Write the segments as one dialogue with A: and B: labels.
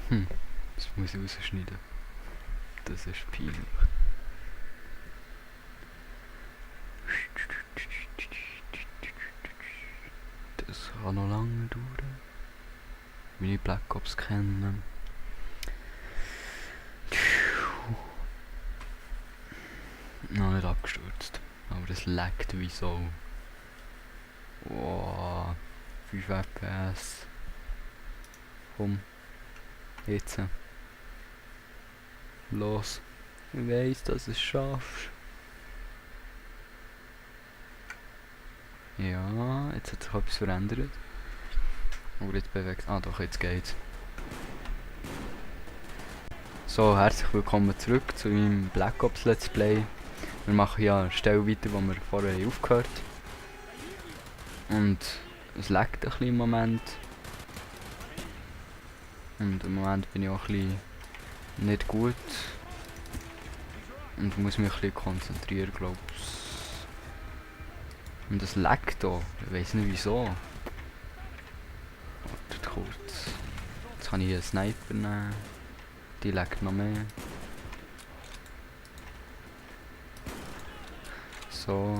A: Das muss ich rausschneiden. Das ist peinlich. Das kann noch lange dauern. Meine Black Ops kennen. Noch nicht abgestürzt. Aber es laggt wie so. Wow. 5 FPS. Komm. Jetzt. Los. Ich weiss, dass du es schaffst. Ja, jetzt hat sich etwas verändert. Aber jetzt bewegt. Ah doch, jetzt geht's. So, herzlich willkommen zurück zu meinem Black Ops Let's Play. Wir machen ja eine Stelle weiter, wo wir vorher aufgehört haben. Und es laggt ein bisschen im Moment. Und im Moment bin ich auch ein bisschen nicht gut. Und muss mich ein bisschen konzentrieren, glaube ich. Und es laggt hier. Ich weiß nicht wieso. Wartet kurz. Jetzt kann ich hier einen Sniper nehmen. Die laggt noch mehr. So.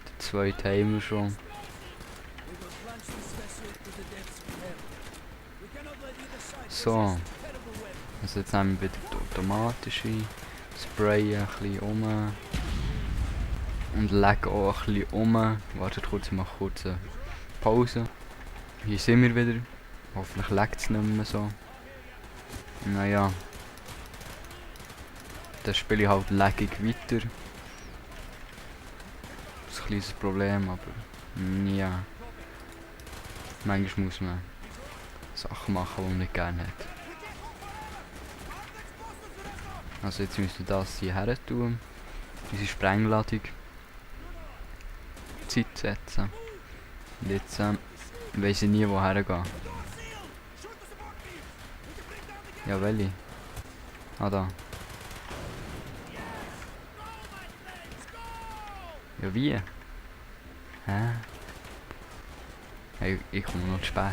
A: Die zweite haben wir schon. So. Also jetzt nehmen wir wieder die automatische. Sprayen ein bisschen um. Und legen auch ein bisschen um. Wartet kurz, ich mache kurz eine Pause. Hier sind wir wieder. Hoffentlich legt es nicht mehr so. Naja. Dann spiele ich halt laggig weiter. Das ist ein kleines Problem, aber ja. Manchmal muss man Sachen machen, die man nicht gerne hat. Also jetzt müssen wir das hierher tun. Unsere Sprengladung. Zeit setzen. Und jetzt weiss ich nie, woher gehen. Ja, welche? Ah, da. Ja, wie? Hä? Hey, ich komme noch zu spät.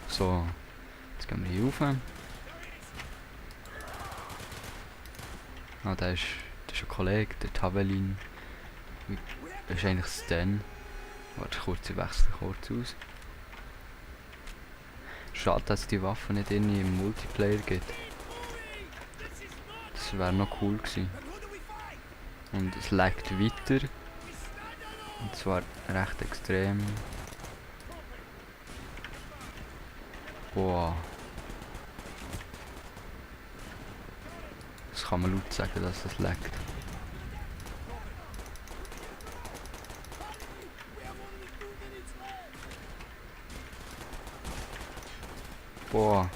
A: So. Jetzt gehen wir hier rauf. Ah, der ist ein Kollege, der Tavelin. Das ist eigentlich Stan. Warte kurz, ich wechsle kurz aus. Schade, dass es die Waffe nicht irgendwie im Multiplayer gibt. Das wäre noch cool gewesen. Und es laggt weiter. Und zwar recht extrem. Wow. Das kann man laut sagen, dass es laggt. Boah.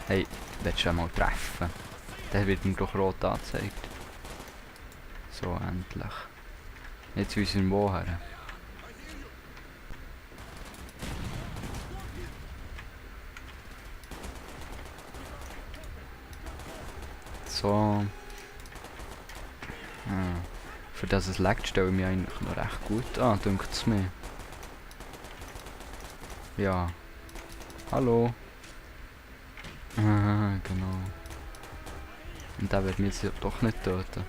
A: Hey, willst du mal treffen? Der wird mir doch rot angezeigt. So, endlich. Jetzt wissen wir woher. So. Für das es laggt, stelle ich mich eigentlich noch recht gut an, denkt es mir. Ja. Hallo. Genau. Und der wird mich jetzt doch nicht töten.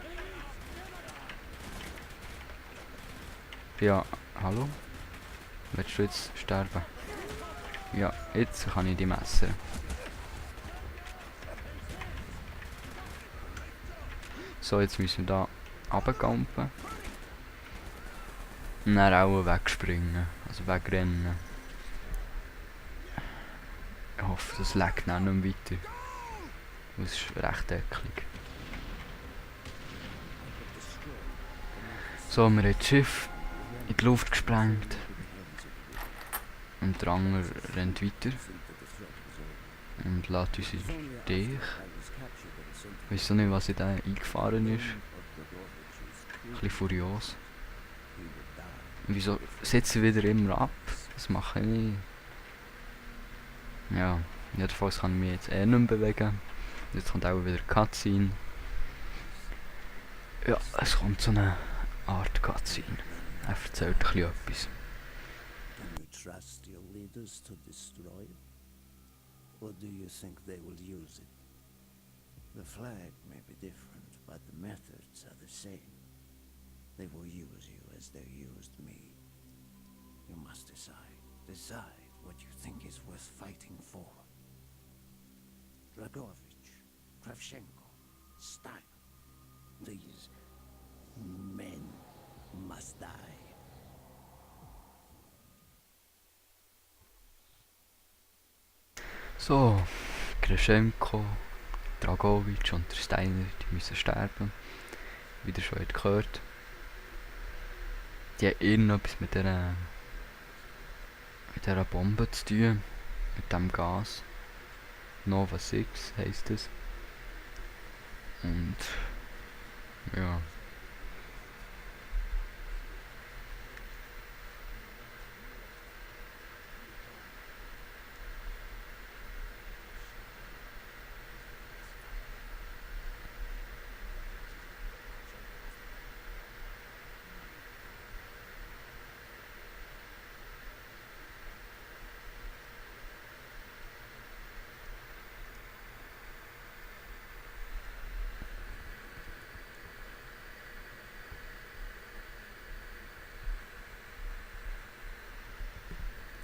A: Ja, hallo? Willst du jetzt sterben? Ja, jetzt kann ich die messen. So, jetzt müssen wir da runtergampen. Und dann auch wegspringen. Also wegrennen. Ich hoffe, das laggt dann nicht mehr weiter. Das ist recht eklig. So, wir haben das Schiff in die Luft gesprengt. Und der andere rennt weiter. Und lässt uns in dich. Ich weiss nicht, was in den eingefahren ist. Ein bisschen furios. Und wieso setzt er wieder immer ab? Das mache ich nicht. Ja, jedenfalls kann ich mich jetzt nicht mehr bewegen. Jetzt kommt auch wieder Cutscene. Ja, es kommt so eine Art Cutscene. Er erzählt ein bisschen etwas.
B: trust your leaders to destroy it? Or do you think they will use it? The flag may be different, but the methods are the same. They will use you as they used me. You must decide. Decide what you think is worth fighting for. Dragovich, Kravchenko, Stein. These men must die.
A: So, Kravchenko, Dragovic und der Steiner, die müssen sterben. Wie ihr schon gehört. Die haben irgendetwas mit dieser Bombe zu tun. Mit dem Gas. Nova 6 heisst es. Und ja.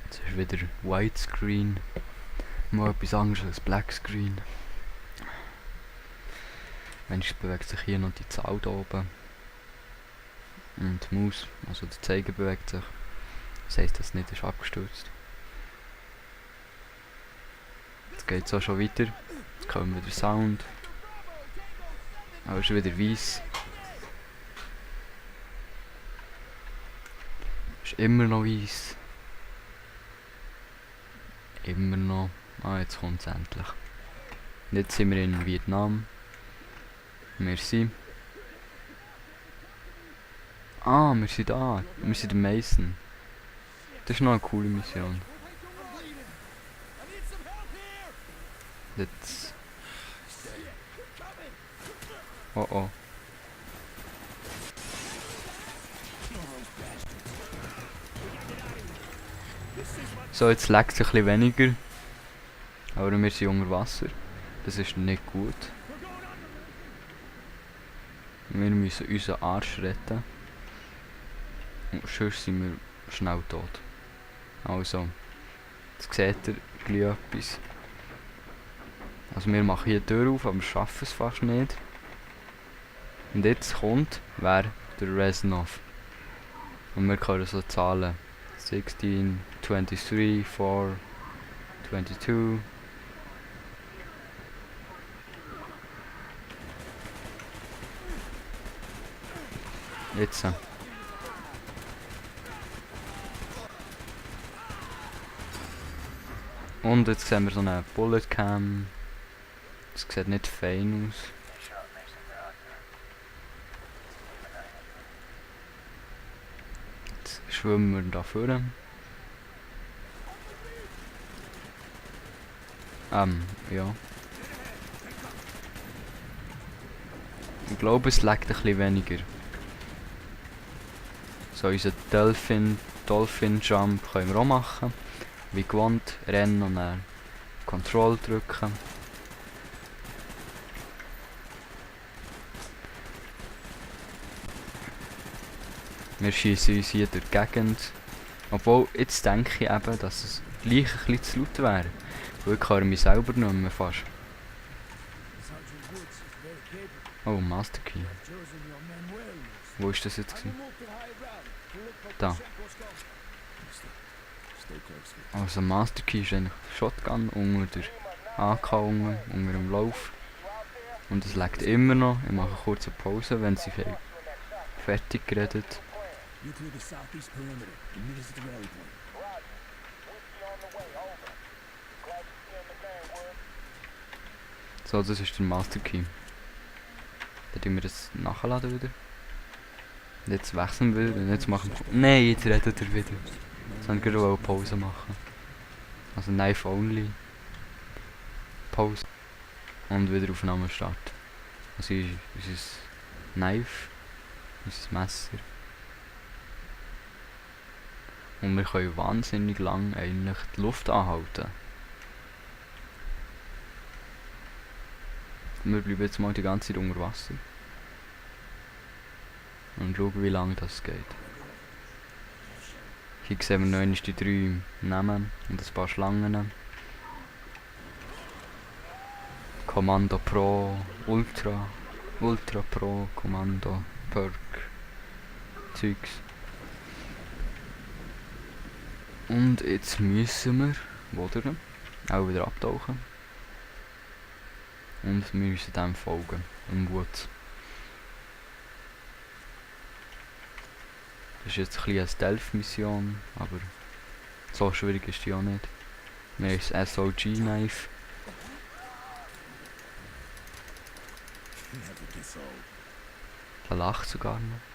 A: Jetzt ist wieder Widescreen. Mal etwas anderes als Blackscreen. Wenigstens bewegt sich hier noch die Zahl da oben. Und die Maus, also der Zeiger bewegt sich. Das heisst, dass es nicht ist abgestürzt. Jetzt geht es auch schon weiter. Jetzt kommt wieder Sound. Aber es ist wieder weiss. Es ist immer noch weiss. Immer noch. Ah, jetzt kommt es endlich. Und jetzt sind wir in Vietnam. Merci. Ah, wir sind da. Wir sind der Mason. Das ist noch eine coole Mission. Jetzt. Oh oh. So, jetzt leckt es ein bisschen weniger. Aber wir sind unter Wasser. Das ist nicht gut. Wir müssen unseren Arsch retten. Und sonst sind wir schnell tot. Also, jetzt seht ihr gleich etwas. Also wir machen hier die Tür auf, aber wir schaffen es fast nicht. Und jetzt kommt, wer? Der Reznov. Und wir können so Zahlen. 16, 23, 4, 22. Jetzt. Und jetzt sehen wir so eine Bullet Cam. Das sieht nicht fein aus. Jetzt schwimmen wir da vorne. Ja. Ich glaube, es leckt ein bisschen weniger. So, unseren Dolphin Jump können wir auch machen. Wie gewohnt, rennen und dann Control drücken. Wir schießen uns hier durch die Gegend. Obwohl, jetzt denke ich eben, dass es gleich ein bisschen zu laut wäre. Weil ich höre mich selber nicht mehr fast. Oh, Master Key. Wo ist das jetzt gewesen? Da. Also Master Key ist eigentlich Shotgun unter der AK unter dem Lauf. Und es leckt immer noch. Ich mache eine kurze Pause, wenn sie fertig geredet. So, das ist der Master Key. Dann tun wir das nachladen wieder. Jetzt wechseln wir und jetzt machen wir... Nein, jetzt redet er wieder. Jetzt wollen wir gerade eine Pause machen. Also Knife Only. Pause. Und wieder Aufnahme starten. Also unser Knife. Unser Messer. Und wir können wahnsinnig lang eigentlich die Luft anhalten. Wir bleiben jetzt mal die ganze Zeit unter Wasser. Und schauen, wie lange das geht. Hier sehen wir noch einmal die 3 Namen und ein paar Schlangen. Kommando Pro, Ultra, Ultra Pro, Kommando, Perk, Zeugs. Und jetzt müssen wir, oder? Auch wieder abtauchen. Und wir müssen dem folgen, im Woods. Das ist jetzt ein bisschen eine Stealth-Mission, aber so schwierig ist die auch nicht. Wir haben das SOG-Knife.
B: Never gets old.
A: Er lacht sogar noch.